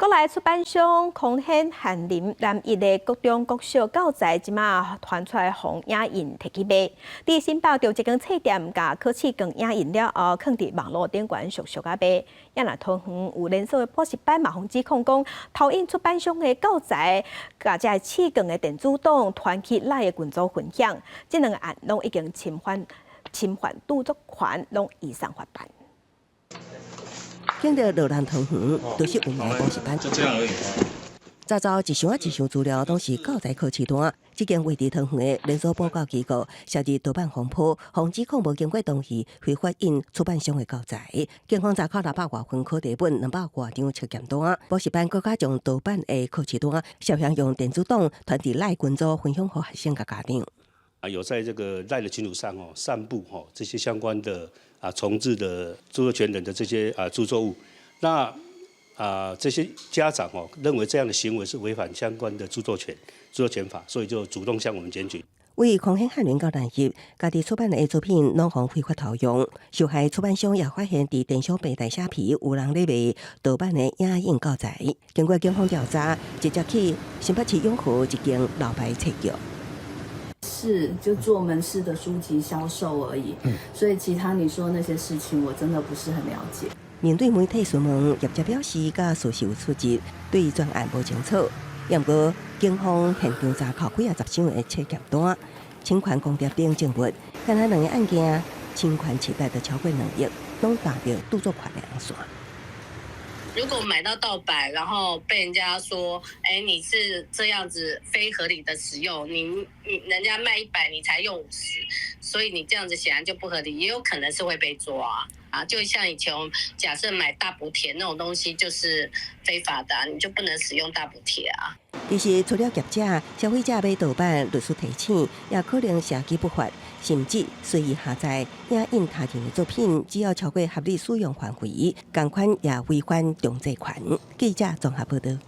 國內出版商空顯翰林南一的國中國小教材，這馬傳出來予影印提去賣。佇新北著一間冊店，共考試卷影印了後，囥佇網路頂懸俗俗仔賣。也若桃園有連鎖的補習班嘛，予指控講偷印出版商的教材，共這試卷的電子檔傳去 LINE 的群組分享。這兩個案攏已經侵犯著作權，攏移送法辦。見著羅南桃園都是有名補習班。就這樣而已。早早一箱一箱資料攏是教材考試單，這間位佇桃園的連鎖補教機構涉入盜版風波，予指控無經過同意非法印出版商的教材。警方查扣600外份考題本，200外張測驗單。補習班閣較將盜版的考試單，涉嫌用電子檔傳佇 LINE 群組分享予學生佮家長。啊，有在這個 LINE 的群組上哦，散布吼這些相關的重製的著作權人的這些著作物，那這些家長哦認為這樣的行為是違反相關的著作權法，所以就主動向我們檢舉。為空顯翰林到南一，家己出版的作品攏予非法偷用，受害出版商也發現，佇電商平台蝦皮有人咧賣盜版的影印教材。經過警方調查，直接去新北市永和一間老牌冊局。是，就做門市的書籍銷售而已。所以其他你說那些事情，我真的不是很了解。面對媒體詢問，業者表示佮事實有出入，對全案無清楚。毋過警方現場查扣幾仔十箱的測驗單、侵權光碟等證物，干焦兩个案件侵權市值就超過2億，攏踏著著作權的紅線。如果買到盜版，然後被人家說，哎，你是這樣子非合理的使用，你人家賣100，你才用50，所以你這樣子顯然就不合理，也有可能是會被抓啊。就像以前我們假設買大補帖那種東西就是非法的，你就不能使用大補帖啊。其實除了業者，消費者買盜版，律師提醒，也可能涉及不法，甚至隨意下載、影印他人的作品，只要超過合理使用範圍，仝款也違反著作權。記者綜合報道。